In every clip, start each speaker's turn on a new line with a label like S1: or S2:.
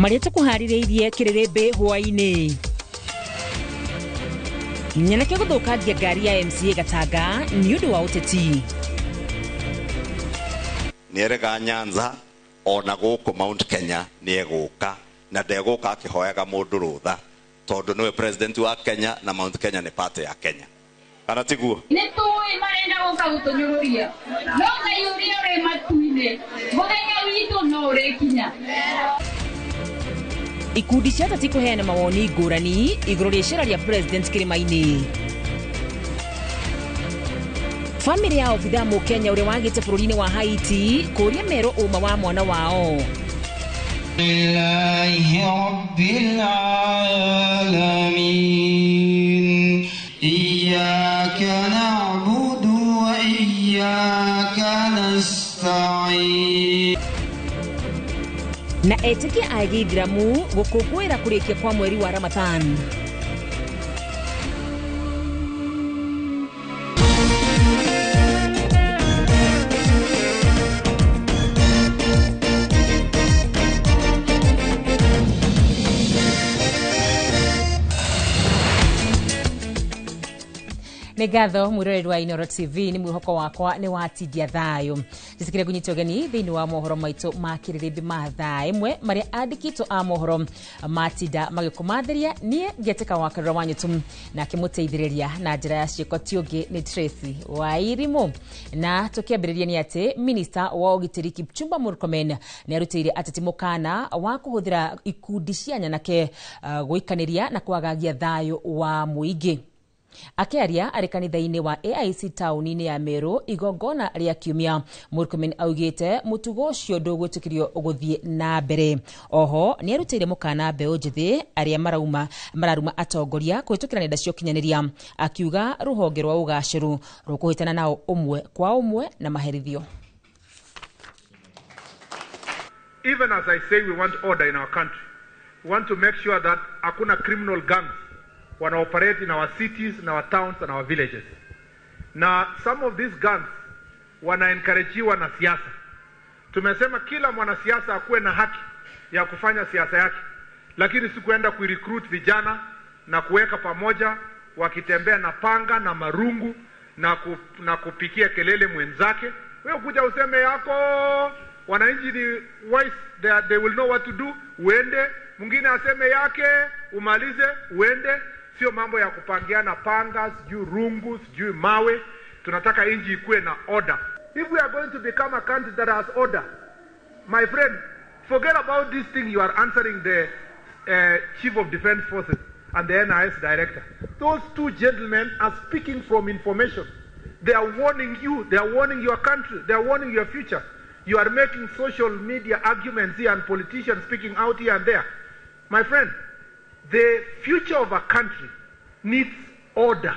S1: Marĩa tũkũharĩrĩirie kĩrĩrĩmbĩ hwaĩ-inĩ. Nyanake gũthũkangia ngari ya MCA Gatanga nĩ ũndũ wa ũteti.
S2: Nĩerega Nyanza ona gũkũ Mount Kenya nĩegũka na ndegũka akĩhoyaga mũndũ rũtha tondũ nĩwe president wa Kenya na Mount Kenya nĩ part ya Kenya. Kana tiguo?
S3: Nĩ tũĩ marenda gũka gũtũnyũrũria no Ngai ũrĩa ũrĩ matu-inĩ mũthenya witũ no ũrĩkinya.
S1: Ikundi cia ateti kũheana mawoni ngũrani igũrũ rĩa icera rĩa president kĩrĩma-inĩ. Famĩlĩ ya obithaa Mũkenya ũrĩa wagĩte bũrũri-inĩ wa Haiti kũũria merwo ũma wa mwana wao.
S4: Lillahi rabbil alamin iyyaka na'budu wa iyyaka nasta'in.
S1: Na etĩkia a gĩithĩramu gũkũngũĩra kũrĩkia kwa mweri wa Ramadhan. Nĩ ngatho mwĩroreri wa Inooro TV nĩ mwĩhoko wakwa nĩ watindia thayũ. Njĩtĩkĩre kũnyita ũgeni thĩinĩ wa mohoro maitũ ma kĩrĩrĩmbĩ ma thaa ĩmwe marĩa andĩkĩtwo a mohoro matinda magĩkũmathĩria niĩ ngĩtĩka wa Karura wa Nyutu nake mũteithĩrĩria na njĩra ya ciĩko ti ũngĩ nĩ Tracy Wairimu. Na tũkĩambĩrĩria nĩ atĩ minista wa ũgitĩri Kipchumba Murkomen nĩ arutĩire ateti mũkana wa kũhũthĩra ikundi cia nyanake gũikanĩria na kwagagia thayũ wa mũingĩ. Akĩaria arĩ kanitha-inĩ wa AIC taũni-inĩ ya Meru igongona rĩa kiumia, Murkomen augĩte mũtugo ũcio ndũgwĩtĩkĩrio gũthiĩ na mbere. Oho nĩ arutĩire mũkana mbeũ njĩthĩ arĩa mararuma atongoria kũhĩtũkĩra nenda cia ũkinyanĩria, akiuga rũhonge rwa ũgacĩru rũkũhĩtana nao ũmwe kwa ũmwe na maherithio.
S5: Even as I say we want order in our country, we want to make sure that hakuna criminal gangs wana operate in our cities, in our towns and our villages. Na some of these gangs wana encouragewa na siasa. Tumesema kila mwanasiasa akuwe na haki ya kufanya siasa yake, lakini si kuenda kurecruit vijana na kuweka pamoja wakitembea na panga na marungu na kupikia kelele mwenzake. Wewe kuja useme yako, wananchi ni wise, they will know what to do, uende. Mwingine aseme yake, umalize, uende. Sio mambo ya kupangiana panga, sijui rungu, sijui mawe. Tunataka inji ikuwe na order. If we are going to become a country that has order, my friend, forget about this thing you are answering the Chief of Defense Forces and the NIS director. Those two gentlemen are speaking from information. They are warning you, they are warning your country, they are warning your future. You are making social media arguments here and politicians speaking out here and there. My friend, the future of a country needs order.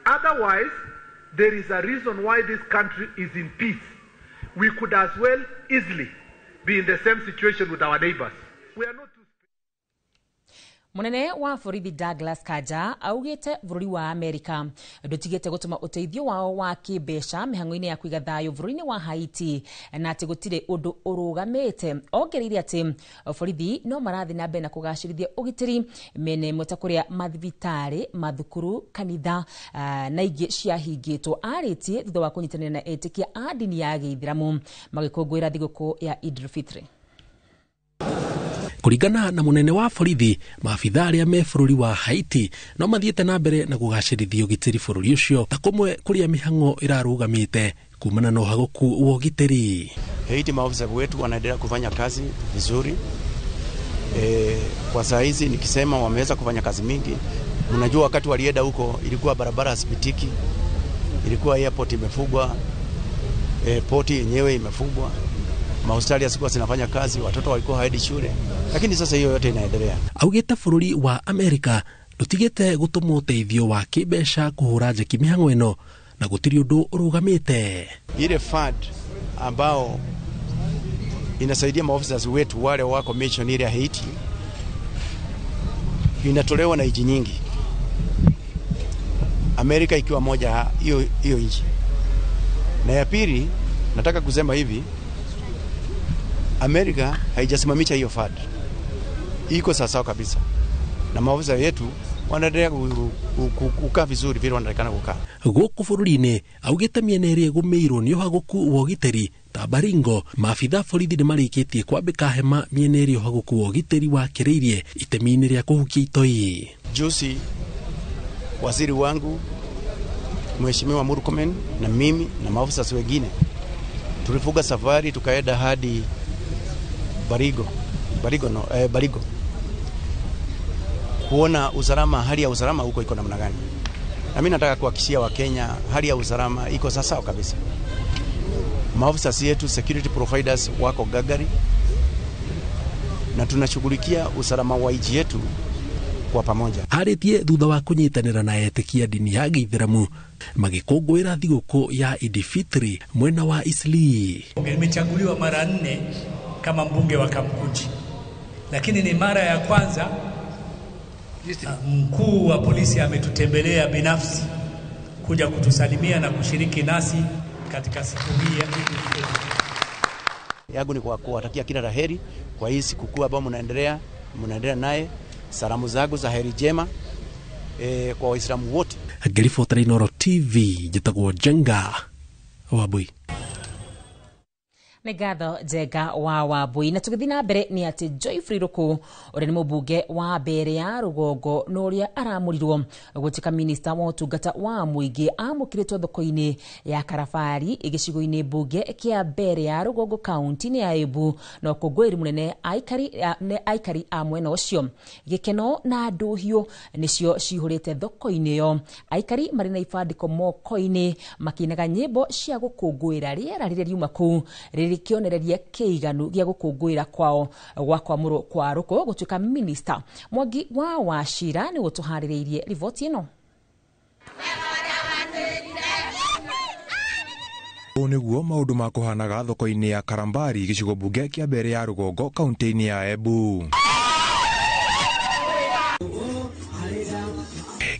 S5: Otherwise, there is a reason why this country is in peace. We could as well easily be in the same situation with our neighbors. We are not.
S1: Munene wa borithi Douglas Kanja augĩte bũrũri wa Amerika ndũtigĩte gũtũma ũteithio wao wa kĩmbeca mĩhang'o-inĩ ya kũiga thayũ bũrũri-inĩ wa Haiti na atĩ gũtirĩ ũndũ ũrũgamĩte. Ongereire atĩ borithi no marathiĩ na mbere na kũgacĩrithia ũgitĩri mĩena ĩmwe ta kũrĩa mathibitarĩ, mathukuru, kanitha na ingĩ ciahingĩtwo. Arĩtie thutha wa kũnyitanĩra na etĩkia a ndini ya gĩithĩramu magĩkũngũĩra thigũkũ ya Eid al-Fitr.
S6: Kũringana na mũnene wa borithi, maabithaa arĩa me bũrũri wa Haiti no mathiĩte na mbere na kũgacĩrithia ũgitĩri bũrũri ũcio ta kũmwe kũrĩa mĩhang'o ĩrarũgamĩte kumana na ũhagũku wa ũgitĩri.
S7: Haiti maofisa wetu wanaendelea kufanya kazi vizuri. Kwa saa hizi nikisema wameweza kufanya kazi mingi. Unajua wakati walienda huko ilikuwa barabara hazipitiki, ilikuwa airport imefungwa, poti yenyewe imefungwa. Mahospitali yasikuwa zinafanya kazi, watoto walikuwa haendi shule, lakini sasa hiyo yote inaendelea.
S6: Augĩte bũrũri wa Amerika ndũtigĩte gũtũma ũteithio wa kĩmbeca kũhũra njeki mĩhang'o ĩno na gũtirĩ ũndũ ũrũgamĩte.
S7: Ile fund ambao inasaidia maofisa wetu wale wako mission ile ya Haiti inatolewa na nchi nyingi, Amerika ikiwa moja hiyo nchi. Na ya pili nataka kusema hivi, Amerika haijasimamisha hiyo fund. Iko sawasawa kabisa, na maofisa yetu wanaendelea kukaa vizuri vile wanaonekana kukaa.
S6: Gũkũ bũrũri-inĩ augĩte mĩena ĩrĩa ĩgũmĩirwo nĩ ũhagũku wa ũgitĩri ta Baringo, maabitha borithi nĩ marĩkĩtie kwambĩka hema mĩena ĩrĩa ũhagũku wa ũgitĩri wakĩrĩirie itemi-inĩ rĩa kũhukia itoi.
S7: Juzi waziri wangu Mheshimiwa Murkomen na mimi na maofisa wengine tulifuga safari tukaenda hadi Baringo, Baringo no, Baringo kuona usalama, hali ya usalama huko iko namna gani. Na mimi nataka kuhakikishia Wakenya hali ya usalama iko sawa kabisa. Maofisa yetu security providers wako gagari na tunashughulikia usalama wa nchi yetu kwa pamoja.
S6: Arĩtie thutha wa kũnyitanĩra na etĩkia ndini ya gĩithĩramu magĩkũngũĩra thigũkũ ya Idi Fitri mwena wa Isli.
S8: Nimechaguliwa mara 4 kama mbunge wa Kamkunji, lakini ni mara ya kwanza mkuu wa polisi ametutembelea binafsi kuja kutusalimia na kushiriki nasi katika siku hii ya Idi Fitri.
S7: Yangu ni kwa kuwatakia kila la heri kwa hii sikukuu ambayo mnaendelea naye. Salamu zangu za heri njema kwa Waislamu wote.
S6: Ngĩribotera Inooro TV, njĩtagwo Njenga Wambui.
S1: Nĩ ngatho Njenga wa Wambui. Na tũgĩthiĩ na mbere nĩ atĩ Joyfrey Ruku ũrĩa nĩ mũmbunge wa mbere ya rũgongo na ũrĩa aramũrirwo gũtuĩka minista wa ũtungata wa mũingĩ amũkĩrĩtwo thoko-inĩ ya Karabari gĩcigo-inĩ mbunge kĩa mbere ya rũgongo kaunti-inĩ ya Embu na ũkũngũĩri mũnene aikari a mwena ũcio. Gĩkeno na ndũhiũ nĩcio cihũrĩte thoko-inĩ ĩyo, aikari marĩ na ibandĩko moko-inĩ makĩinaga nyĩmbo cia gũkũngũĩra rĩera rĩrĩa riuma kũu rĩkĩonereria kĩiganu gĩa gũkũngũĩra kwao gwa kwamũrwo kwa Ruku gũtuĩka minista. Mwangi wa Wachira nĩ gũtũharĩrĩirie riboti ĩno.
S9: Ũũ nĩguo maũndũ makũhanaga thoko-inĩ ya Karambari gĩcigo mbunge kĩa mbere ya rũgongo kaunti-inĩ ya Embu.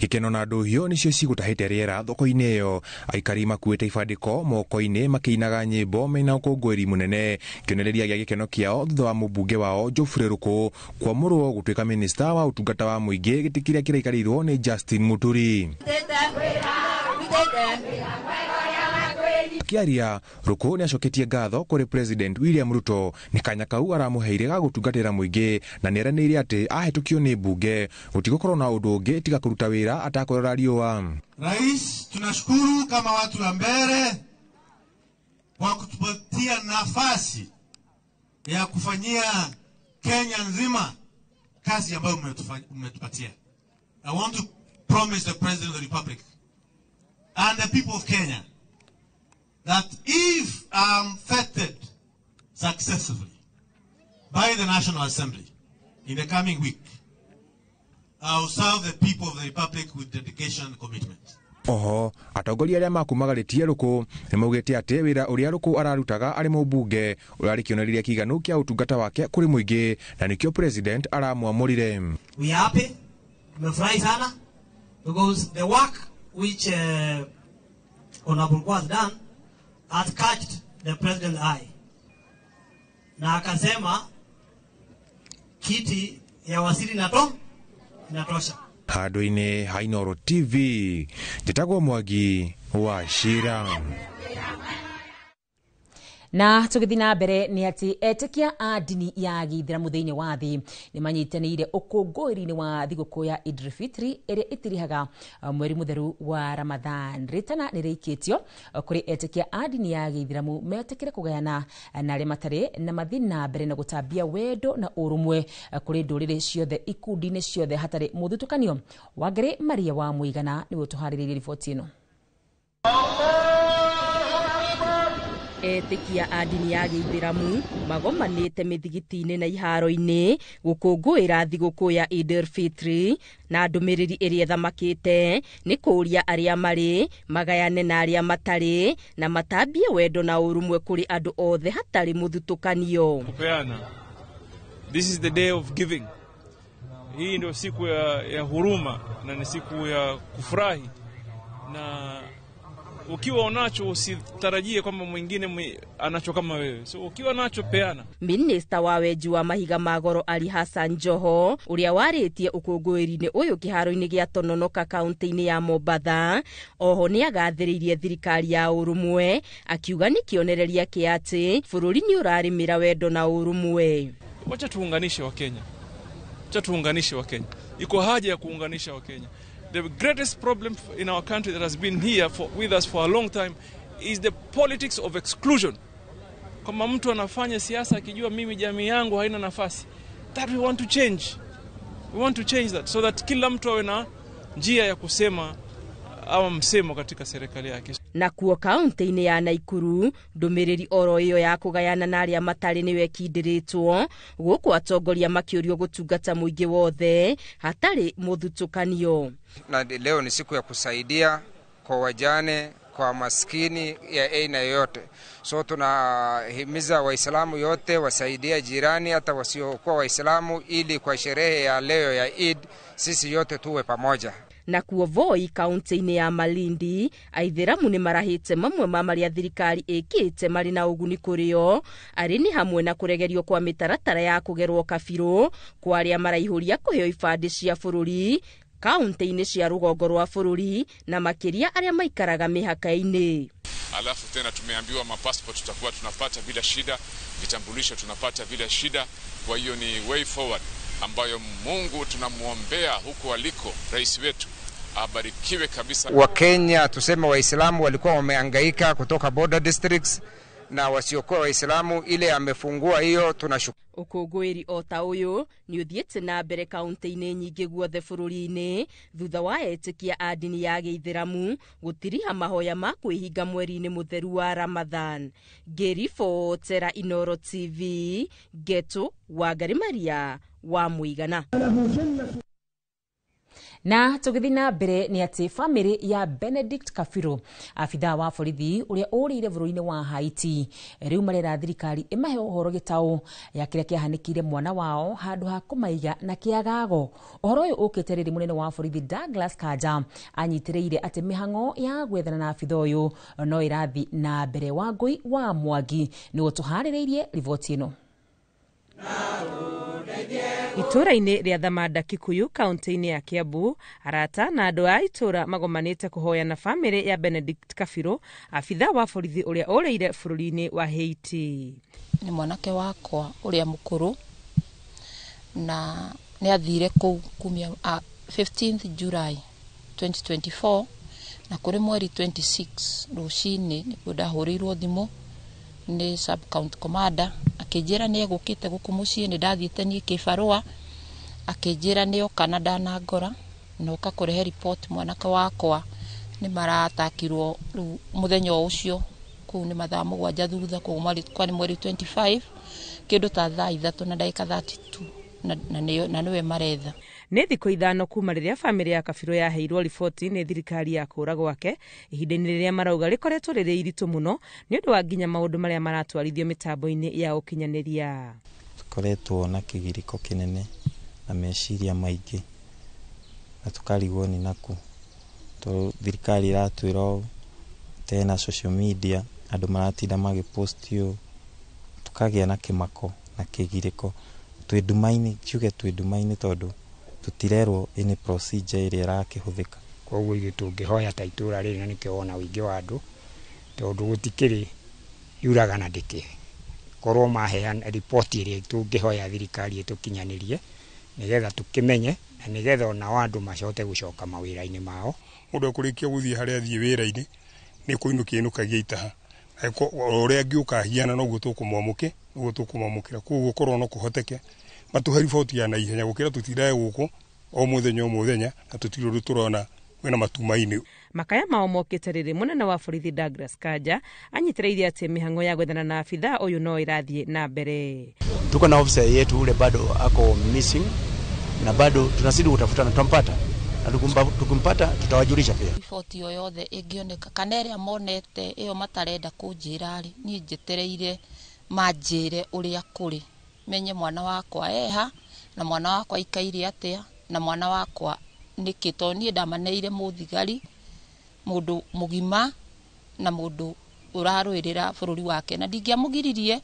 S9: Gĩkeno na ndũhiũ nĩcio cigũtahĩte rĩera thoko-inĩ ĩyo. Aikari makuĩte ibandĩko moko-inĩ makĩinaga nyĩmbo mena ũkũngũĩri mũnene, kĩonereria gĩa gĩkeno kĩao thutha wa mũmbunge wao Geoffrey Ruku kwamũrwo gũtuĩka minista wa ũtungata wa mũingĩ gĩtĩ kĩrĩa kĩraikarĩirwo nĩ Justin Muturi. Akiaria, Ruku nĩacoketie ngatho kũrĩ President William Ruto nĩ kanya kau aramũheire ga gũtungatĩra mũingĩ na nĩeranĩire atĩ ahĩtũkio nĩ mbunge gũtigũkorwo na ũndũ ũngĩ tiga kũruta wĩra atakũrora riũa.
S10: Rais, tunashukuru kama watu wa Mbere kwa kutupatia nafasi ya kufanyia Kenya nzima kazi ambayo umetupatia. I want to promise the President of the Republic and the people of Kenya that if I'm vetted successfully by the National Assembly in the coming week, I will serve the people of the Republic with dedication and commitment.
S9: Oho, atongoria arĩa makumagarĩtie Ruku nĩmaugĩte atĩ wĩra ũrĩa Ruku ararutaga arĩ mũmbunge ũrarĩ kĩonereria kĩiganu kĩa ũtungata wake kũrĩ mũingĩ na nĩkĩo president aramwamũrire.
S11: We are happy, tumefurahi sana because the work which Honorable Ruku has done has catched the president's eye. Na akasema kiti ya waziri inatosha.
S9: Handũ-inĩ ha Inooro TV, njĩtagwo Mwangi wa Shira.
S1: Na tũgĩthiĩ na mbere nĩ atĩ etĩkia a ndini ya gĩithĩramu thĩinĩ wa thĩ nĩ manyitanĩire ũkũngũĩri-inĩ wa thigũkũ ya Eid Fitri ĩrĩa ĩtirihaga mweri mũtheru wa Ramadhan. Rĩtana nĩ rĩikĩtio kũrĩ etĩkia a ndini ya gĩithĩramu metĩkĩre kũgayana na arĩa matarĩ na mathiĩ na mbere na gũtambia wendo na ũrũmwe kũrĩ ndũrĩrĩ ciothe ikundi-inĩ ciothe hatarĩ mũthutũkanio. Wangĩrĩ Maria wa Mũigana nĩwe ũtũharĩrĩirie riboti ĩno.
S12: Etĩkia a ndini ya gĩithĩramu magomanĩte mĩthigiti-inĩ na iharo-inĩ gũkũngũĩra thigũkũ ya Eid Fitri na ndũmĩrĩri ĩrĩa ĩthamakĩte nĩ kũũria arĩa marĩ magayane na arĩa matarĩ na matambie wendo na ũrũmwe kũrĩ andũ othe hatarĩ mũthutũkanio.
S13: Kupeana. This is the day of giving. Hii ndio siku ya huruma na ni siku ya kufurahi na Ukiwa unacho usitarajie kwamba mwingine anacho kama wewe. So ukiwa nacho peana.
S12: Minista wa wenji wa mahiga ma goro Ali Hassan Joho uria warĩtie ũkũngũĩri-inĩ ũyũ kĩharo-inĩ gĩa Tononoka kaunti-inĩ ya Mombatha oho nĩagathĩrĩirie thirikari ya ũrũmwe akiuga nĩ kĩonereria kĩa atĩ bũrũri nĩ ũrarĩmĩra wendo na ũrũmwe.
S13: Wacha tuunganishe Wakenya. Wacha tuunganishe Wakenya. Iko haja ya kuunganisha Wakenya. The greatest problem in our country that has been here with us for a long time is the politics of exclusion. Kama mtu anafanya siasa akijua mimi jamii yangu haina nafasi. That we want to change. We want to change that so that kila mtu awe na njia ya kusema au msemo katika serikali yake.
S12: Na kuo kaunti-inĩ ya Naikuru ndũmĩrĩri oro ĩyo ya kũgayana na arĩa matarĩ nĩyo ĩkindĩrĩtwo gũkũ atongoria makĩũrio gũtungata mũingĩ wothe hatarĩ mũthutũkanio.
S14: Na leo ni siku ya kusaidia kwa wajane, kwa maskini ya aina yoyote. So tunahimiza Waislamu yote wasaidie jirani hata wasiokuwa Waislamu, ili kwa sherehe ya leo ya Eid sisi yote tuwe pamoja.
S12: Na kuo Voi kaunti-inĩ ya Malindi aithĩramu nĩ marahĩte mamwe ma marĩa thirikari ĩkĩte marĩ na ũguni kũrĩ o arĩ nĩ hamwe na kũregerio kwa mĩtaratara ya kũgerwo kabirũ kwa arĩa maraihũria kũheo ibandĩ cia bũrũri kaunti-inĩ cia rũgongo rwa bũrũri na makĩria arĩa maikaraga mĩhaka-inĩ.
S15: Alafu tena tumeambiwa mapassport tutakuwa tunapata bila shida, vitambulisho tunapata bila shida. Kwa hiyo ni way forward ambayo Mungu tunamuombea huko aliko rais wetu abarikiwe kabisa.
S14: Wakenya tuseme Waislamu walikuwa wamehangaika kutoka border districts na wasiokuwa Waislamu, ile amefungua hiyo tunashukuru.
S12: Ũkũngũĩri o ta ũyũ nĩ ũthiĩte na mbere kaunti-inĩ nyingĩ guothe bũrũri-inĩ thutha wa etĩkia a ndini ya gĩithĩramu gũtiriha mahoya ma kwĩhinga mweri-inĩ mũtheru wa Ramadhan. Ngĩribotera Inooro TV, Ngetu Wangari Maria wa Mũigana.
S1: Na tũgĩthiĩ na mbere nĩ atĩ famĩlĩ ya Benedict Kabiru, abithaa wa borithi ũrĩa ũrĩire bũrũri-inĩ wa Haiti, rĩu marera thirikari ĩmahe ũhoro gĩtaũ ya kĩrĩa kĩahanĩkĩire mwana wao handũ ha kũmaiga na kĩagago. Ũhoro ũyũ ũkĩte rĩrĩ mũnene wa borithi Douglas Kanja anyitĩrĩire atĩ mĩhang'o ya gwethana na abithaa ũyũ no ĩrathiĩ na mbere. Wangũi wa Mwangi nĩwe ũtũharĩrĩirie riboti ĩno.
S16: Itũra-inĩ rĩa Thamanda Kikuyu kaunti-inĩ ya Kiambu, arata na andũ a itũra magomanĩte kũhoya na famĩlĩ ya Benedict Kabiru, abithaa wa borithi ũrĩa ũrĩire bũrũri-inĩ wa Haiti.
S17: Nĩ mwanake wakwa ũrĩa mũkũrũ na nĩ athire kũu kumia 15th July 2024 na kũrĩ mweri 26 rũcinĩ nĩguo ndahũrĩirwo thimũ nĩ sub county commander akĩnjĩra nĩ egũkĩte gũkũ mũciĩ, nĩ ndathiĩte niĩ kĩbarũa, akĩnjĩra nĩ oka na ndanangora na oka kũrehe report mwanake wakwa nĩ maratakirwo rĩu mũthenya o ũcio kũu nĩ mathaa 7 thutha, koguo kwarĩ mweri 25 kĩndũ ta thaa 3 na ndagĩka 32 na nĩwe maretha.
S16: Nĩ thikũ 5 kuma rĩrĩa famĩlĩ ya Kabiru yaheirwo riboti nĩ thirikari ya kũra gwake, ihinda-inĩ rĩrĩa marauga rĩkoretwo rĩrĩ iritũ mũno nĩ ũndũ wa nginya maũndũ marĩa maratwarithio mĩtambo-inĩ ya ũkinyanĩria.
S18: Tũkoretwo na kĩgirĩko kĩnene na meciria maingĩ na tũkarigwo nĩ nakũ, tondũ thirikari ĩratwĩra ũũ, tena social media andũ maratinda magĩpost ũũ, tũkagĩa na kĩmako na kĩgirĩko. Twĩ nduma-inĩ, njuge twĩ nduma-inĩ tondũ tũtirerwo any procedure ĩrĩa ĩrakĩhũthĩka.
S19: Koguo ithuĩ tũngĩhoya ta itũra rĩrĩ na nĩkĩo wona ũingĩ wa andũ, tondũ gũtikĩrĩ yuraga na ndĩkĩ. Korwo maheana riboti ĩrĩa tũngĩhoya thirikari ĩtũkinyanĩrie nĩgetha tũkĩmenye na nĩgetha onao andũ macoke gũcoka mawĩra-inĩ mao.
S20: Mũndũ ekũrĩkia gũthiĩ harĩa athiĩ wĩra-inĩ nĩ kũinũkia inũkagia itaha, o ũrĩa angĩũka ahiana noguo tũkũmwamũkĩra. Koguo korwo no kũhoteke matũhe riboti ya naihenya gũkĩra tũtindae gũkũ o mũthenya o mũthenya na tũtirĩ ũndũ tũrona kwĩna matumaini.
S16: Makaya mao mokĩte rĩrĩ mũnene wa borithi Douglas Kanja anyitĩrĩire atĩ mĩhang'o ya gwethana na abithaa ũyũ no ĩrathiĩ na mbere.
S7: Tuko na officer yetu ule bado ako missing na bado tunazidi kutafuta na tutampata, na tukimpata tutawajulisha pia.
S17: Riboti o yothe ĩngĩoneka kana ĩrĩa monete ĩyo matarenda kũnjĩra rĩ, niĩ njetereire manjĩre ũrĩa kũrĩ, menye mwana wakwa eha na mwana wakwa aikaire atĩa na mwana wakwa nĩkĩ, tondũ niĩ ndamaneire mũthigari mũndũ mũgima na mũndũ ũrarũĩrĩra bũrũri wake na ndingĩamũgiririe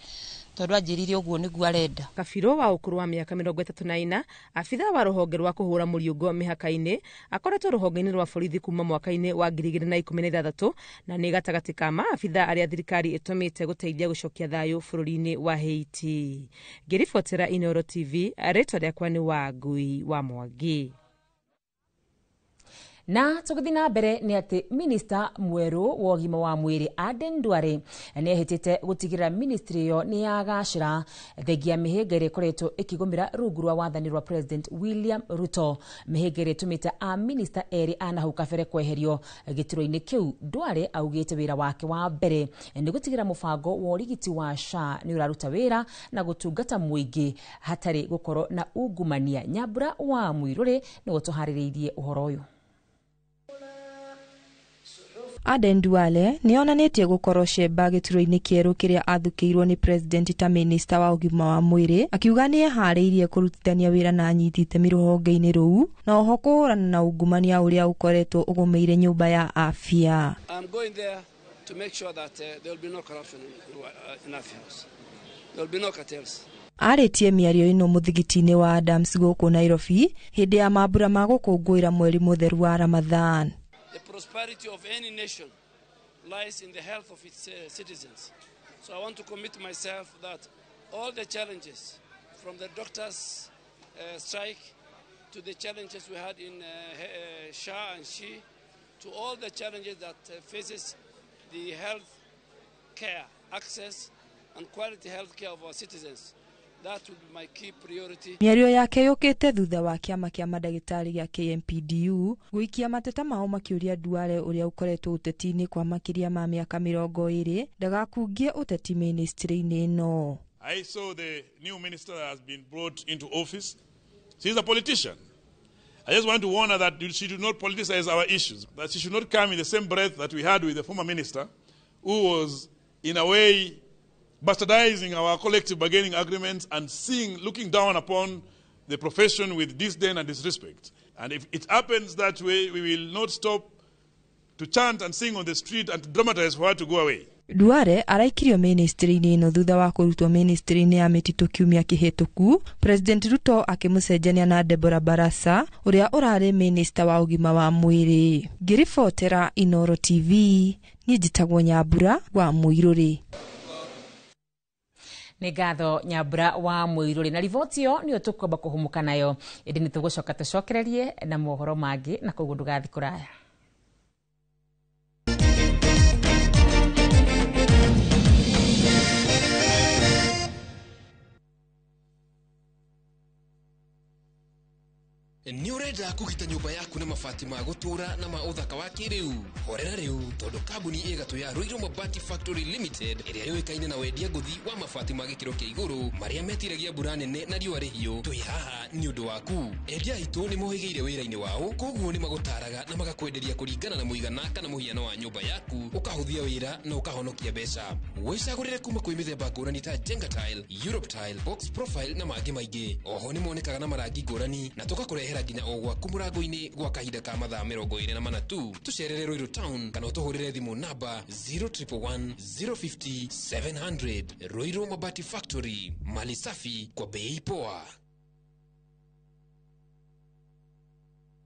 S17: tondũ anjĩrire ũguo nĩguo arenda.
S16: Kabirũ wa ũkũrũ wa mĩaka 34, abithaa wa rũhonge rwa kũhũra mũriũngo mĩhaka-inĩ, akoretwo rũhonge-inĩ rwa borithi kuma mwaka-inĩ wa 2016 na nĩ gatagatĩ ka maabithaa arĩa thirikari ĩtũmĩte gũteithia gũcokia thayũ bũrũri-inĩ wa Haiti. Ngĩribotera Inooro TV, rĩtwa rĩakwa nĩ Wangui wa Mwangi.
S1: Na tũgĩthiĩ na mbere nĩ atĩ minista mwerũ wa ũgima wa mwĩrĩ Aden Duale nĩ ehĩtĩte gũtigĩrĩra ministry ĩyo nĩ yagacĩra thengia mĩhĩnga ĩrĩa ĩkoretwo ĩkĩgũmĩra rungu rwa wathani rwa President William Ruto, mĩhĩnga ĩrĩa ĩtũmĩte a minista erĩ a nahau kabere kweherio gĩturwa-inĩ kĩu. Duale augĩte wĩra wake wa mbere nĩ gũtigĩrĩra mũbango wa ũrigiti wa SHA nĩ ũraruta wĩra na gũtungata mũingĩ hatarĩ gũkorwo na ungumania. Nyambura wa Mwirũrĩ nĩwe ũtũharĩrĩirie ũhoro ũyũ.
S21: Aden Duale nĩ onanĩtie gũkorwo cemba gĩturwa-inĩ kĩerũ kĩrĩa athukĩirwo nĩ president ta minista wa ũgima wa mwĩrĩ, akiuga nĩ eharĩirie kũrutithania wĩra na anyiti itemi rũhonge-inĩ rũu na oho kũhũrana na ungumania ũrĩa ũkoretwo ũgũmĩire nyũmba ya afya.
S22: I'm going there to make sure that there will be no corruption in Afya House. There will be no cartels.
S21: Arĩtie mĩario ĩno mũthigiti-inĩ wa Adams gũkũ Nairobi hĩndĩ ya mambura ma gũkũngũĩra mweri mũtheru wa Ramadhan.
S22: The prosperity of any nation lies in the health of its citizens. So I want to commit myself that all the challenges, from the doctors' strike to the challenges we had in SHA and SHE, to all the challenges that faces the health care access and quality health care of our citizens, that will be my key priority.
S21: Mĩario yake yũkĩte thutha wa kĩama kĩa mandagĩtarĩ gĩa KMPDU gũikia mateta mao makĩũria Duale ũrĩa ũkoretwo ũteti-inĩ kwa makĩria ma mĩaka 20 ndagakungie ũteti ministry-inĩ ĩno.
S23: I saw the new minister that has been brought into office. She's a politician. I just want to warn her that she should not politicize our issues, that she should not come in the same breath that we had with the former minister, who was in a way bastardizing our collective bargaining agreements and looking down upon the profession with disdain and disrespect. And if it happens that way, we will not stop to chant and sing on the street and to dramatize for her to go away.
S21: Duale araikirio ministry-inĩ ĩno thutha wa kũrutwo ministry-inĩ ya mĩtitũ kiumia kĩhĩtũku, President Ruto akĩmũcenjania na Deborah Barasa ũrĩa ũrarĩ minista wa ũgima wa mwĩrĩ. Ngĩribotera Inooro TV, niĩ njĩtagwo Nyambura wa Mũirũrĩ.
S1: Nĩ ngatho Nyambura wa Mũirũrĩ na riboti ĩyo nĩyo tũkwamba kũhũmũka nayo, ĩndĩ nĩ tũgũcoka tũcokererie na mohoro mangĩ na koguo ndũgathiĩ kũraya.
S24: Nĩ ũrenda kũgita nyũmba yaku na mabati ma gũtũũra na ma ũthaka wa kĩrĩu? Horera rĩu tondũ kambuni ĩgatũ ya Ruiru Mabati Factory Limited ĩrĩa yũĩkaine na wendia ngũthi wa mabati ma gĩkĩro kĩa igũrũ marĩa metiragia mbura nene na riũa rĩhiũ, twĩ haha nĩ ũndũ waku. Endia aitũ nĩ mohĩgĩire wĩra-inĩ wao, koguo nĩ magũtaraga na magakwenderia kũringana na mũigana kana mũhiano wa nyũmba yaku, ũkahũthia wĩra na ũkahonokia mbeca. Wĩcagũrĩre kuma kwĩ mĩthemba ngũrani ta Jenga Tile, Europe Tile, Box Profile na mangĩ maingĩ. Oho nĩ monekaga na marangi ngũrani na tũgakũrehera nginya o gwaku mũrango-inĩ gwa kahinda ka mathaa 24 tu. Tũcerere Ruiru Town kana ũtũhũrĩre thimũ namba 0111 050 700. Ruiru Mabati Factory, mali safi kwa bei poa.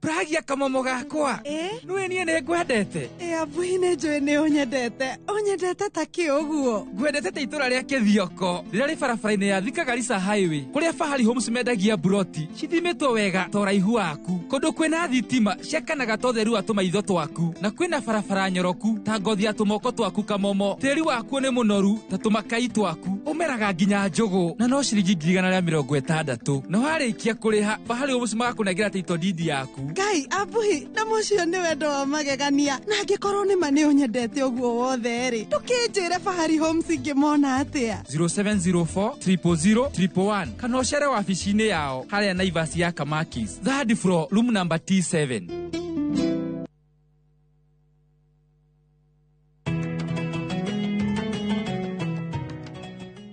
S25: Pragia kamomo gakwa. Nĩwe niĩ nĩ ngwendete.
S26: Abuhi nĩ njũĩ nĩ ũnyendete. Ũnyendete ta kĩ ũguo?
S25: Ngwendete ta itũra rĩa Kĩthioko rĩrĩa rĩ barabara-inĩ ya Thika Garissa Highway, kũrĩa Fahari Homes mendagia buroti cithimĩtwo wega ta ũraihu waku, kũndũ kwĩna thitima ciakanaga ta ũtheru wa tũmaitho twaku, na kwĩna barabara nyoroku ta ngothi ya tũmoko twaku kamomo. Tĩri wakuo nĩ mũnoru ta tũmakai twaku, ũmeraga nginya njũgũ na no ciringi 160,000. Na warĩkia kũrĩha, Fahari Homes magakũnengera title deed yaku.
S26: Ngai abuhi na mũcio nĩ wendo wa magegania, na angĩkorwo nĩ ma nĩ ũnyendete ũguo wothe rĩ, ndũkĩnjĩre Fahari Homes ingĩmona atĩa?
S25: 0704 000 111 kana ũcere wabici-inĩ yao harĩa Naivas ya Kamakis, third floor, room number T7.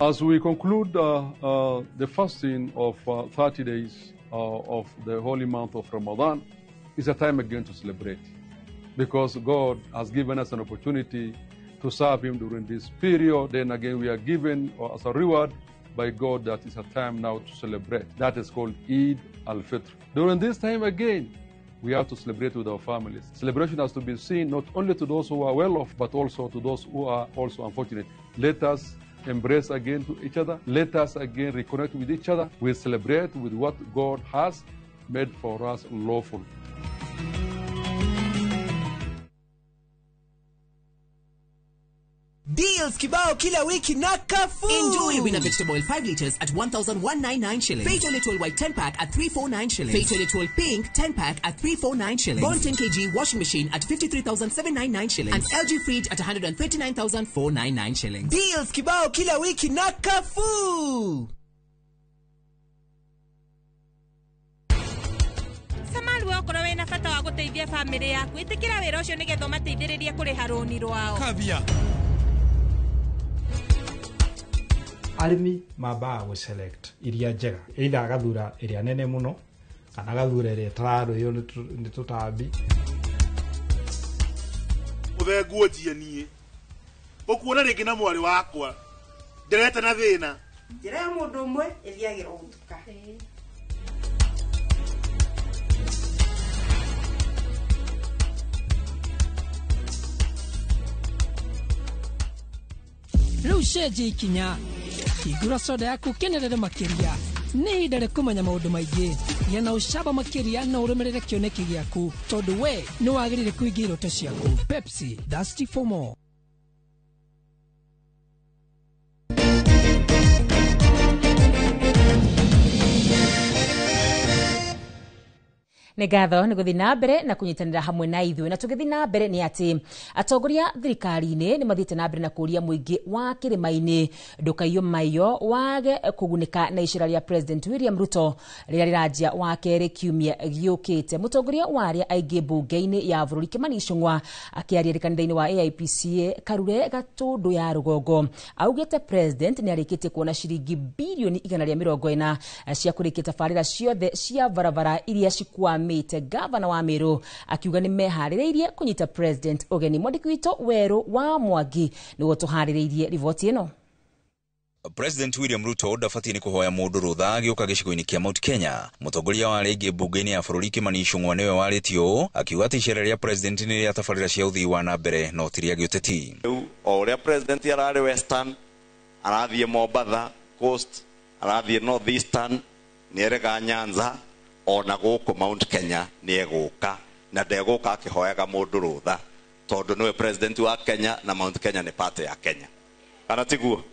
S27: As we conclude the fasting of 30 days of the holy month of Ramadan, is a time again to celebrate, because God has given us an opportunity to serve Him during this period. Then again, we are given as a reward by God that is a time now to celebrate. That is called Eid al-Fitr. During this time again, we have to celebrate with our families. Celebration has to be seen not only to those who are well off, but also to those who are also unfortunate. Let us embrace again to each other. Let us again reconnect with each other. We celebrate with what God has made for us lawful.
S2: Deals kibao kila wiki na Carrefour.
S3: Enjoy Winner vegetable oil 5 liters at 1,199 shillings. Fatal Little White 10 pack at 349 shillings. Fatal Little Pink 10 pack at 349 shillings. Bond 10 kg washing machine at 53,799 shillings. And LG fridge at 139,499 shillings.
S2: Deals kibao kila wiki na Carrefour.
S4: Samalwe okorwo wina bata wa guteithia family yaku itikira wira ucio nigetha umateithiririe kuriha rũni rwao.
S5: Kavia.
S6: Arĩmi mambaga gũ select iria njega, either agathura ĩrĩa nene mũno kana agathura ĩrĩa ĩtararĩo nĩ tũtambi.
S23: Ũthenguo njie niĩ ũkuona rĩngĩ na mwarĩ wakwa ndĩrete na thĩna.
S8: Njĩra ya mũndũ ũmwe ĩthiagĩrwo gũtuka.
S10: Rĩu cenjia ikinya, hingũra soda yaku ũkenerere makĩria. Nĩ ihinda rĩa kũmenya maũndũ maingĩ. Gĩa na ũcamba makĩria na ũrũmĩrĩre kĩoneki gĩaku, tondũ we nĩ wagĩrĩire kũhingia iroto ciaku. Pepsi, thirsty for more.
S1: Nĩ ngatho nĩ gũthiĩ na mbere na kũnyitanĩra hamwe na ithuĩ. Na tũgĩthiĩ na mbere nĩ atĩ atongoria thirikari-inĩ nĩ mathiĩte na mbere na kũria mũingĩ wa kĩrĩma-inĩ ndũkaiywo maiyo wage kũgunĩka na icera rĩa President William Ruto rĩrĩa rĩranjia wa kerĩ kiumia gĩũkĩte. Mũtongoria wa arĩa aingĩ mbunge-inĩ ya bũrũri Kimani Ichung'wa akĩaria kanitha-inĩ wa AIPCA Karure Gatũndũ ya Rũgongo augĩte President nĩ arĩkĩtie kuona ciringi birioni 140 cia kũrĩkia tabarĩra ciothe cia barabara iria cikwamĩte. Gavana wa Meru akiuga nĩ meharĩrĩirie kũnyita President ũgeni. Mwandĩki witũ Werũ wa Mwangi nĩguo tũharĩrĩirie riboti ĩno.
S28: President William Ruto ndabatiĩ nĩ kũhoya mũndũ rũtha agĩũka gĩcigo-inĩ kĩa Mount Kenya. Mũtongoria wa arĩa aingĩ mbunge-inĩ ya bũrũri Kimani Ichung'wa nĩwe warĩtie ũũ akiuga atĩ icera rĩa President nĩ rĩa tabarĩra cia ũthii wa na mbere no ti rĩa gĩũteti.
S29: Rĩu o ũrĩa President ararĩ Western, arathiĩ Mombatha Coast, arathiĩ North Eastern, nĩerega Nyanza, ona gũkũ Mount Kenya nĩegũka, na ndegũka akĩhoyaga mũndũ rũtha tondũ nĩwe President wa Kenya na Mount Kenya nĩ part ya Kenya. Kana tiguo?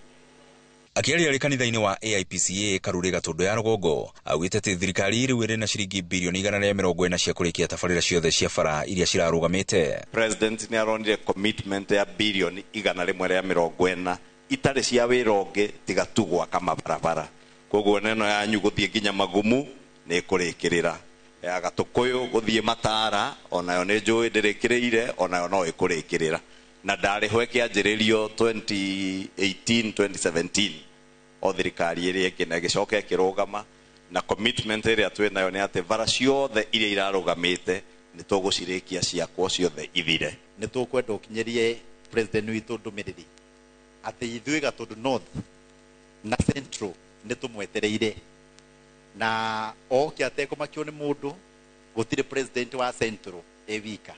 S28: Akĩaria arĩ kanitha-inĩ wa AIPCA Karure Gatũndũ ya Rũgongo augĩte atĩ thirikari rĩu ĩrĩ na ciringi birioni 140 cia kũrĩkia tabarĩra ciothe cia bara iria cirarũgamĩte.
S29: President nĩ aronire commitment ya birioni 140 itarĩ cia wĩra ũngĩ tiga tu gwaka mabarabara. Koguo neno yanyu gũthiĩ nginya Magumu nĩ ĩkũrĩkĩrĩra, ya Gatũkũyũ gũthiĩ Matara onayo nĩ njũĩ ndĩrĩkĩrĩire, onayo no ĩkũrĩkĩrĩra. Na ndarĩho ĩkĩanjĩrĩrio 2018 2017 o thirikari ĩrĩa ĩngĩ na ĩgĩcoka ĩkĩrũgama, na commitment ĩrĩa twĩ nayo nĩ atĩ bara ciothe iria irarũgamĩte nĩ tũgũcirĩkia ciakwo ciothe ithire.
S30: Nĩ tũkwenda ũkinyĩrie President witũ ndũmĩrĩri atĩ ithuĩ Gatũndũ North na Central nĩ tũmwetereire, na oke atekũmakio nĩ mũndũ. Gũtirĩ President wa Central e wika.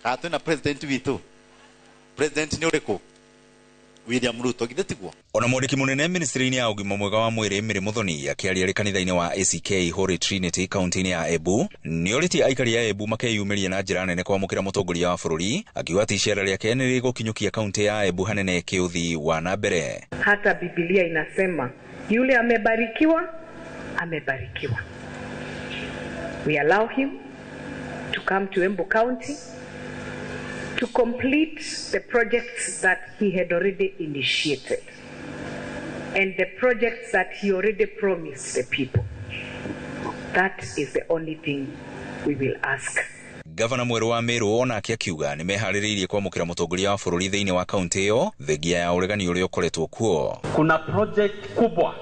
S30: Kana twĩna President witũ? President nĩ ũrĩkũ? William Ruto, githĩ tiguo?
S28: Ona mwandĩki mũnene ministry-inĩ ya ũgima mwega wa mwĩrĩ Mary Muthoni akĩaria arĩ kanitha-inĩ wa ACK Holy Trinity kaunti-inĩ ya Embu nĩorĩtie aikari a Embu makeyumĩria na njĩra nene kwamũkĩra mũtongoria wa bũrũri, akiuga atĩ icera rĩake nĩ rĩgũkinyũkia kaunti ya Embu hanene kĩũthii wa na mbere.
S31: Hata Biblia inasema yule amebarikiwa amebarikiwa. We allow him to come to Embu County to complete the projects that he had already initiated and the projects that he already promised the people. That is the only thing we will ask.
S28: Gavana mwerũ wa Meru onake akiuga nĩ meharĩrĩirie kwamũkĩra mũtongoria wa bũrũri thĩinĩ wa kaunti ĩyo thengia ya ũregani ũrĩa ũkoretwo kuo.
S32: Kuna project kubwa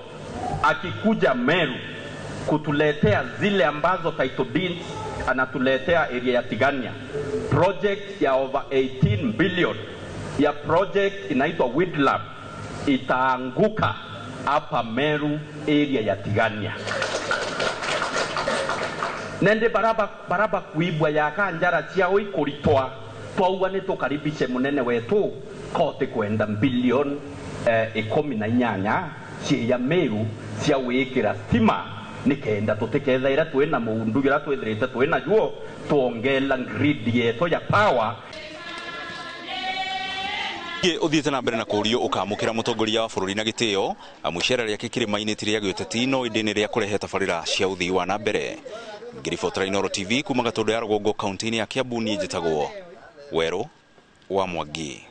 S32: akikuja Meru kutuletea zile ambazo title deeds anatuletea area ya Tigania, project ya over 18 billion ya project inaitwa Widlab itaanguka hapa Meru area ya Tigania. Nende baraba kuibwa ya kanjara ciao ikuritwa twauga ni tukaribishe munene wetu kote kwenda bilioni 18 cia Meru cia wikira stima nikenda tutikethaira twina mundu ira twithirite twina juo tuongela grid yetu ya power.
S28: Uthiite na mbere na kurio ukamukira mutongoria wa bururi na gitio amu icera riake kirima-ini ti ria giuteti no indi ni ria kurehe tabarira cia uthii wa na mbere. Ngiribotera Inooro TV kuma Gatundu ya Rũgongo kaunti-inĩ ya Kiambu, niĩ njĩtagwo Werũ wa Mwangi.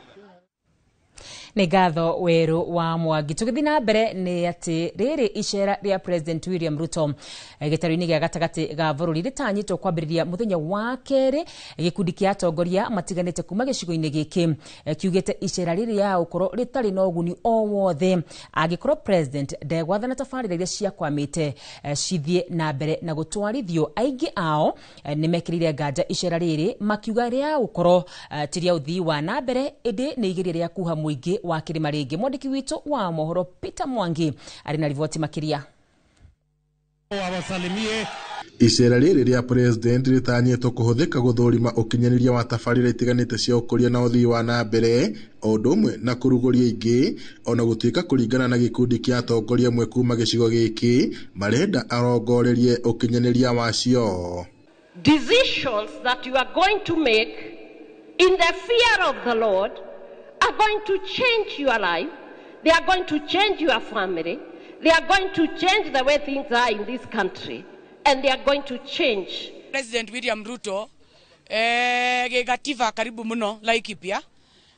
S1: Nĩ ngatho Werũ wa Mwangi. Tũgĩthiĩ na mbere nĩ atĩ rĩrĩ icera rĩa President William Ruto gĩtarũ-inĩ gĩa gatagatĩ ga bũrũri rĩtanyĩtwo kwambĩrĩria mũthenya wa kerĩ. Gĩkundi kĩa atongoria matiganĩte kuma gĩcigo-inĩ gĩkĩ kiugĩte icera rĩrĩ ya gũkorwo rĩtarĩ na ũguni o wothe angĩkorwo President ndegwathana tabarĩra iria ciakwamĩte cithiĩ na mbere na gũtwarithio. Aingĩ ao nĩmekĩrĩire nganja icera rĩrĩ makiuga rĩa gũkorwo ti rĩa ũthii wa na mbere ĩndĩ nĩ igeria rĩa kuha mũingĩ wa kirima rĩngĩ. Mwandĩki witũ wa mohoro Peter Mwangi arĩ na riboti makĩria.
S5: Icera rĩrĩ rĩa President rĩtanyĩtwo kũhũthĩka gũthũrima ũkinyanĩria wa tabarĩra itiganĩte cia ũkũria na ũthii wa na mbere o ũndũ ũmwe na kũrugũria ingĩ, ona gũtuĩka kũringana na gĩkundi kĩa atongoria amwe kuma gĩcigo gĩkĩ marenda arongorerie ũkinyanĩria wacio.
S7: Decisions that you are going to make in the fear of the Lord are going to change your life, they are going to change your family, they are going to change the way things are in this country, and they are going to change.
S9: President William Ruto gĩgativa karibu muno Laikipia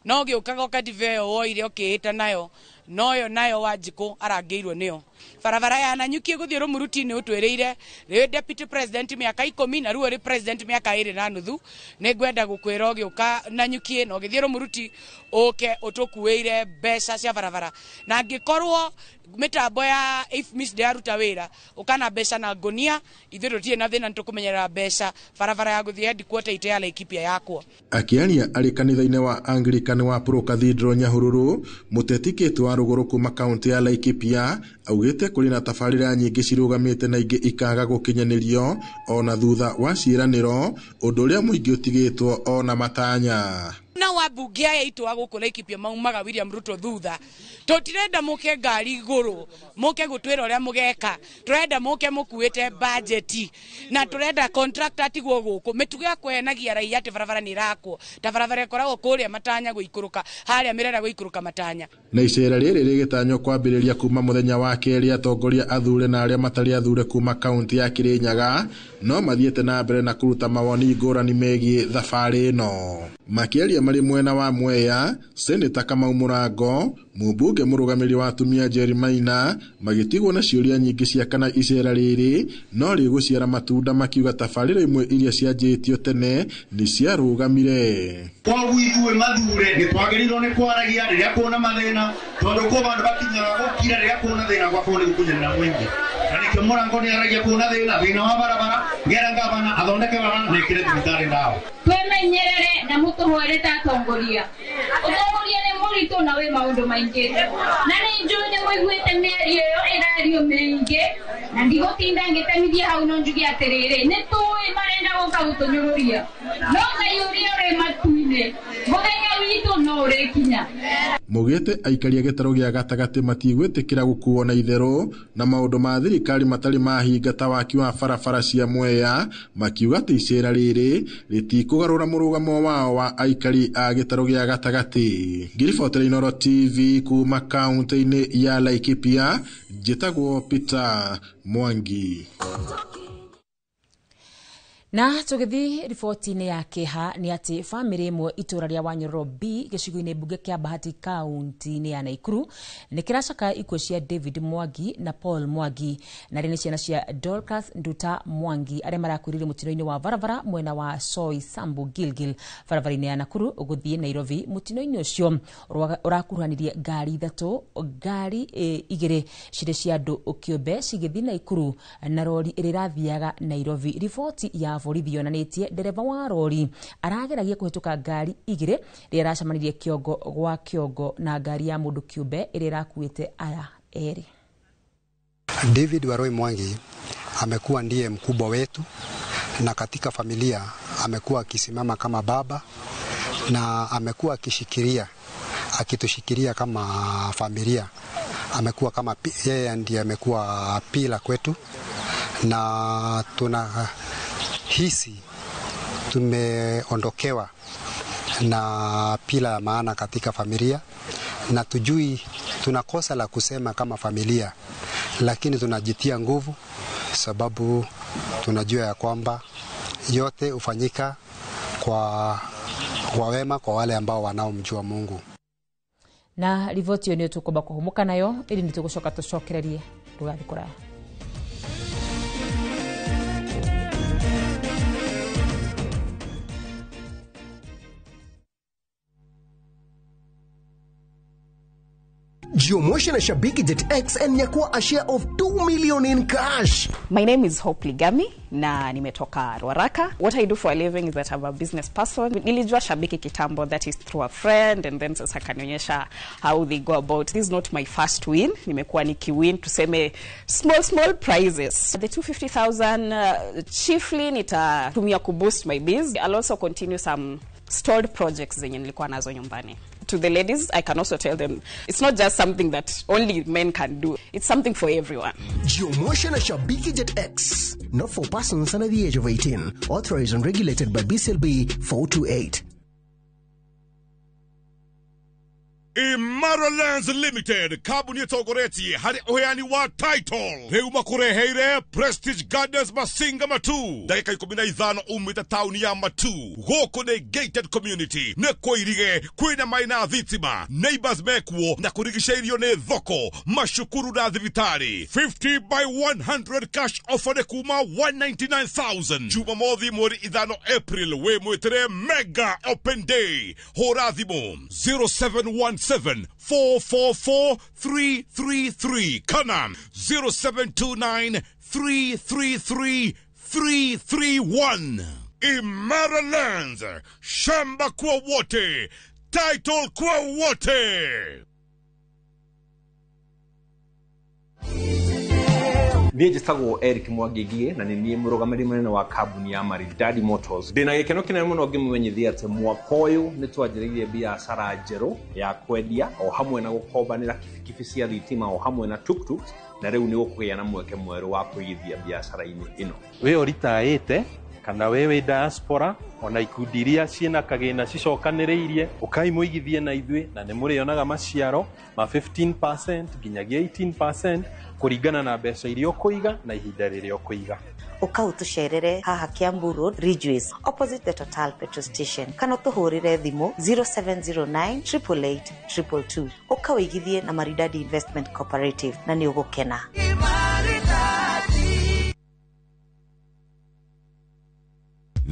S9: no gĩũkaga ũkativa ĩyo woire ũkĩĩta nayo noyo nayo Wanjikũ arangĩirwo nĩyo. Barabara ya Nanyuki gũthiĩ Rũmuruti-inĩ ũtwĩrĩire rĩu deputy president mĩaka 10 na rĩu ũrĩ president mĩaka 2.5. Nĩngwenda gũkwĩra ũgĩũka Nanyuki na ũgĩthiĩ Rũmuruti ũke ũtũkuĩire mbeca cia barabara, na angĩkorwo mĩtambo ya IFMIS ndĩraruta wĩra ũkana mbeca na ngũnia, ithuĩ tũtirĩ na thĩna, nĩtũkũmenyerera mbeca barabara ya gũthiĩ headquarter itũ ya Laikipia yakwo.
S5: Akĩaria arĩ kanitha-inĩ wa Anglican wa Pro Cathedral Nyahururu, mũteti Kate wa Rũgũrũ kuma kaunti ya Laikipia augĩte kũrĩ na tabarĩra nyingĩ cirũgamĩte na ingĩ ikaga gũkinyanĩrio ona thutha wa ciĩranĩro, ũndũ ũrĩa mũingĩ ũtigĩtwo ona matanya.
S9: Na wabunge aya itũ a gũkũ Laikipia maumaga William Ruto thutha, tũtirenda mũke ngari igũrũ mũke gũtwĩra ũrĩa mũgeka, tũrenda mũke mũkuĩte bajeti na tũrenda contractor atigwo gũkũ. Mĩtugo ya kũhenagia raia atĩ barabara nĩ ĩrakwo, ta barabara ĩkoragwo kũrĩa matanya gũikũrũka harĩa Mĩrera gũikũrũka matanya.
S5: Na icera rĩrĩ rĩgĩtanywo kwambĩrĩria kuma mũthenya wa kerĩ, atongoria athure na arĩa matarĩ athure kuma kaunti ya Kirinyaga no mathiĩte na mbere na kũruta mawoni ngũrani megiĩ thabarĩ ĩno. Makĩaria marĩ mwena wa Mwea, Seneta Kamau Mũrango, mũmbunge mũrũgamĩrĩri wa atumia Jerry Maina magĩtigwo na ciũria nyingĩ cia kana icera rĩrĩ no rĩgũciara matunda, makiuga tabarĩra imwe iria cianjĩtio tene nĩ ciarũgamire.
S11: Kwoguo ithuĩ mathure nĩ twagĩrĩirwo nĩ kwaragia rĩrĩa kuona mathĩna, tondũ kũ vandũ bakinyaga gũkira rĩrĩa kuona thĩna gwakorwo nĩ gũkunyanĩra mũingĩ, na nĩkĩo Mũrango nĩ aragia kuona thĩna wa barabara ngera ngavana athondeke barabara na ĩkĩre thibitarĩ ndawa.
S12: Twemenyerere na mũtũhwere ta atongoria. Ũtongoria nĩ mũritũ na wĩ maũndũ maingĩ, na nĩ njũĩ nĩ mũiguĩte mĩario ĩyo ĩrario mĩingĩ, na ndigũtinda ngĩtemithia hau, no njuge atĩrĩrĩ, nĩ tũĩ marenda gũka gũtũnyũrũria, no Ngai ũrĩa ũrĩ matu-inĩ mũthenya witũ no ũrĩkinya.
S5: Mũgĩte aikari a gĩtarũ gĩa gatagatĩ matigwĩtĩkĩra gũkuo na itherũ na maũndũ ma thirikari matarĩ mahinga ta waki wa barabara cia Mwea, makiuga atĩ icera rĩrĩ rĩtikũgarũra mũrũgamo wao wa aikari a gĩtarũ gĩa gatagatĩ. Ngiribotera Inooro TV kuma kaunti-inĩ ya Laikipia, njĩtagwo Peter Mwangi.
S1: Na tũgĩthiĩ riboti-inĩ ya kĩeha nĩ atĩ bamĩrĩ ĩmwe itũra rĩa Wanyororo B gĩcigo-inĩ mbunge kĩa Bahati kaunti-inĩ ya Naikuru nĩ kĩracakaya ikuũ cia David Mwangi na Paul Mwangi, na arĩa nĩ ciana cia Dorcas Nduta Mwangi arĩa marakuĩrĩire mũtino-inĩ wa barabara mwena wa Soi Sambu Gilgil barabara-inĩ ya Nakuru gũthiĩ Nairobi. Mũtino-inĩ ũcio ũrakuruhanirie ngari ithatũ, ngari igĩrĩ cirĩ cia andũ kĩũmbe cigĩthiĩ Naikuru na rori ĩrĩa ĩrathiaga Nairobi. Riboti ya borithi yonanĩtie ndereba wa rori arageragia kũhĩtũka ngari igĩrĩ rĩrĩa aracemanirie kĩongo gwa kĩongo na ngari ya mũndũ kĩũmbe ĩrĩa ĩrakuĩte aya erĩ.
S13: David Waroi Mwangi amekuwa ndiye mkubwa wetu na katika familia amekuwa akisimama kama baba na amekuwa akitushikilia kama familia. Amekuwa kama yeye ndiye amekuwa pila kwetu, na tunahisi tumeondokewa na pila ya maana katika familia, na tujui tunakosa la kusema kama familia, lakini tunajitia nguvu sababu tunajua ya kwamba yote hufanyika kwa wema kwa wale ambao wanaomjua Mungu.
S1: Na riboti ĩyo nĩyo tũkwamba kũhũmũka nayo ĩndĩ nĩ tũgũcoka tũcokererie ndũgathiĩ kũraya.
S14: Jiomoshe na Shabiki Jet X and nyakua a share of 2 million in cash.
S15: My name is Hope Ligami na nimetoka Ruaraka. What I do for a living is that I'm a business person. Nilijua Shabiki kitambo, that is through a friend, and then sasa kanionyesha how they go about. This is not my first win. Nimekuwa nikiwin tuseme small prizes. The 250,000 chiefly nitatumia kuboost my biz. I'll also continue some stalled projects zenye nilikuwa nazo nyumbani. To the ladies, I can also tell them it's not just something that only men can do. It's something for everyone.
S14: Jiomoshe na Shabiki Jet X. Not for persons under the age of 18. Authorized and regulated by BCLB 428.
S16: Imara Lands Limited kambuni ĩtongoretie harĩ ũheani wa title rĩu makũreheire Prestige Gardens Masinga Matu ndagĩka 15 umĩte taũni ya Matu. Gũkũ nĩ gated community, nĩ kũirige, kwĩna maĩ na thitima, neighbors mekuo na kũrigicĩirio nĩ thoko, macukuru na thibitarĩ. 50 by 100 cash offer nĩ kuma 199,000 Jumamothi mweri 5 April wĩ mwĩtĩre mega open day. Hũra thimũ 0717 444 333 kana 0729 333 331. Imara Lands, shamba kwa wote, title kwa wote.
S17: Niĩ njĩtagwo Eric Mwangi na nĩ niĩ mũrũgamĩrĩri mũnene wa kambuni ya Maridadi Motors. Ndĩna gĩkeno kĩnene mũno ngĩmũmenyithia atĩ mwaka ũyũ nĩ twanjĩrĩirie biacara njerũ ya kwendia o hamwe na gũkombanĩra kibikibi cia thitima o hamwe na tuktuks, na rĩu nĩ gũkũgĩa na mweke mwerũ wa kũigithia biacara-inĩ ĩno.
S18: Wĩ ũritaĩte kana we wĩ diaspora ona ikundi iria ciĩna kagĩna cicokanĩrĩirie, ũkai mũigithie na ithuĩ na nĩ mũrĩonaga maciaro ma 15% nginyagia 18% kũringana na mbeca iria ũkũiga na ihinda rĩrĩa ũkũiga.
S8: Ũka ũtũcerere haha Kiambu Road, Ridgeways, opposite the Total petrol station, kana ũtũhũrĩre thimũ 0709 888 222. Ũka ũigithie na Maridadi Investment Cooperative na nĩ ũgũkena.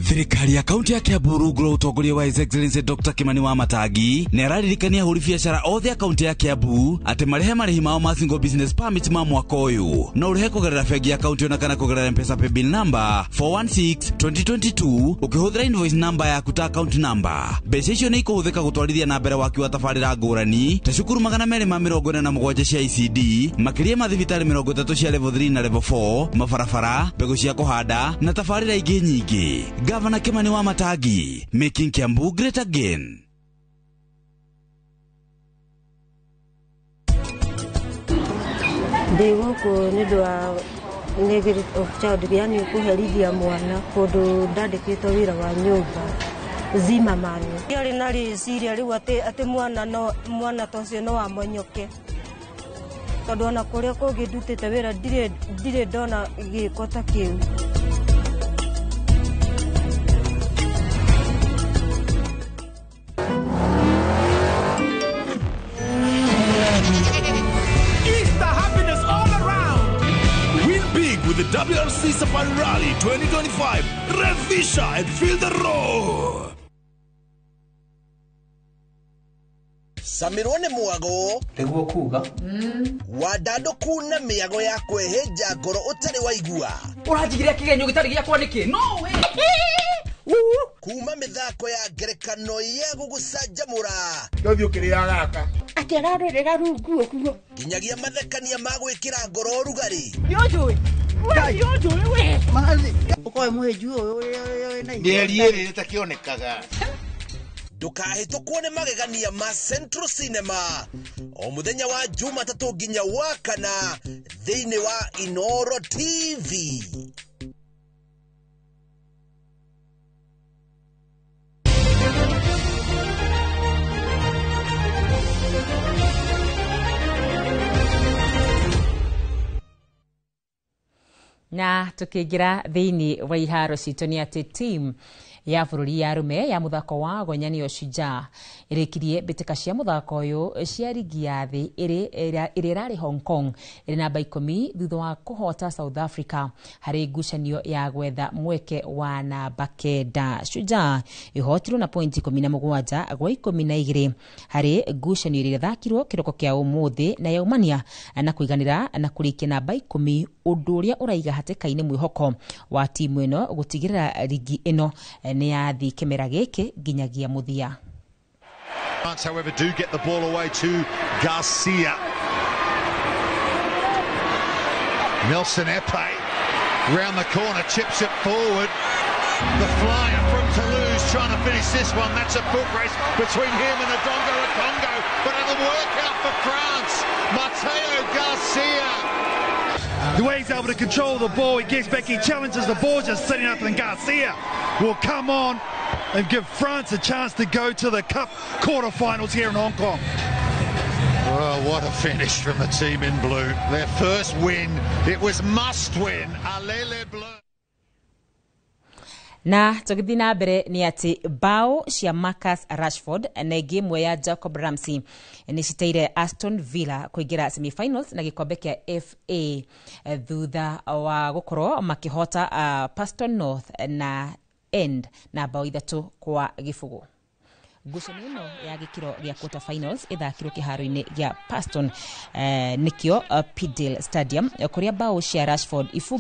S19: Thirikari ya kaunti ya Kiambu rungu rwa ũtongoria wa His Excellency Dr. Kimani wa Matangi nĩ araririkania ahũri biacara othe a kaunti ya Kiambu atĩ marĩhe marĩhi mao ma single business permit ma mwaka ũyũ. No ũrĩhe kũgerera bengi ya kaunti ona kana kũgerera M-Pesa paybill number 416 2022 ũkĩhũthĩra invoice number yaku ta account number. Mbeca icio nĩ ikũhũthĩka gũtwarithia na mbere waki wa tabarĩra ngũrani ta cukuru 247 cia ICD, makĩria ma thibitarĩ 30 cia level 3 na level 4, mabarabara, mbegũ cia kũhanda na tabarĩra ingĩ nyingĩ. Governor Kimani wa Matangi, making Kiambu great again.
S20: Ndĩ gũkũ nĩ ũndũ wa neglect of child, yani kũherithia mwana kũndũ ndandĩkĩtwo wĩra wa nyũmba Zimmerman. Ndiarĩ na rĩciria rĩu atĩ mwana no mwana ta ũcio no amonyoke, tondũ ona kũrĩa kũngĩ ndutĩte wĩra ndirĩ ndona gĩko ta kĩu.
S21: With the WRC Safari Rally 2025, Revisha and feel the roar.
S2: Camĩrwo nĩ mwago
S3: nĩguo kuga
S2: wandandũku na mĩago ya kwĩhĩnja ngoro ũtarĩ waigua.
S3: Ũranjigĩrĩra kĩgenyo gĩtarĩ gĩakwa nĩkĩ? No we
S2: kuma mĩthako ya ngerekano ya gũgũcanjamũra
S4: Ndũthiĩ ũkĩrĩaga gaka.
S7: Atĩ ararorera rungu ũguo.
S2: Nginyagia mathekania ma gwĩkĩra ngoro ũrugarĩ.
S7: Nĩũnjũĩ? We nĩũnjũĩ we?
S8: Ũkoe mũhĩnju ũyũ ũrĩa wĩna
S4: Mĩeri ĩrĩ ĩtakĩonekaga.
S2: Ndũkahĩtũkwo nĩ magegania ma Central Cinema o mũthenya wa Jumatatũ nginya wa kana thĩinĩ wa Inoro TV.
S1: Na tukiingira thiini wa iharo citũ nĩ atĩ team ya bũrũri ya arũme ya mũthako wa gonya nĩyo Shujaa ĩrĩkirie mbĩtĩka cia mũthako ũyũ cia rigi ya thĩ ĩrĩa ĩrarĩ Hong Kong ĩrĩ namba 10 thutha wa kũhota South Africa harĩ ngucanio ya gwetha mweke wa namba 9. Shujaa ĩhotirwo na pointi 17 gwa 12 harĩ ngucanio ĩrĩa ĩthakirwo kĩroko kĩa ũmũthĩ na yaumania na kũiganĩra na kũrĩkia namba 10, ũndũ ũrĩa ũraiga hatĩka-inĩ mwĩhoko wa timu ĩno gũtigĩrĩra rigi ĩno nĩ yathi kĩmera gĩkĩ nginyagia mũthia.
S6: France, however, do get the ball away to Garcia. Nelson Epe round the corner, chips it forward. The flyer from Toulouse trying to finish this one. That's a foot race between him and Adongo Okongo, but it'll work out for France. Mateo Garcia.
S21: The way he's able to control the ball, he gets back, he challenges the ball, just sitting up, and Garcia will come on and give France a chance to go to the Cup quarterfinals here in Hong Kong.
S6: Well, what a finish from the team in blue. Their first win, it was must win. Allez les Bleus.
S1: Na tũgĩthiĩ na mbere nĩ atĩ bao cia Marcus Rashford na ĩngĩ ĩmwe ya Jacob Ramsey nĩ citeire Aston Villa kũingĩra semifinals na gĩkombe kĩa FA thutha wa gũkorwo makĩhota Preston North na End na bao 3-0. Ngucanio ĩno ya gĩkĩro gĩa quarter finals ĩthakirwo kĩharo-inĩ gĩa Preston, nĩkĩo Pidale Stadium, kũrĩa bao cia Rashford ibunge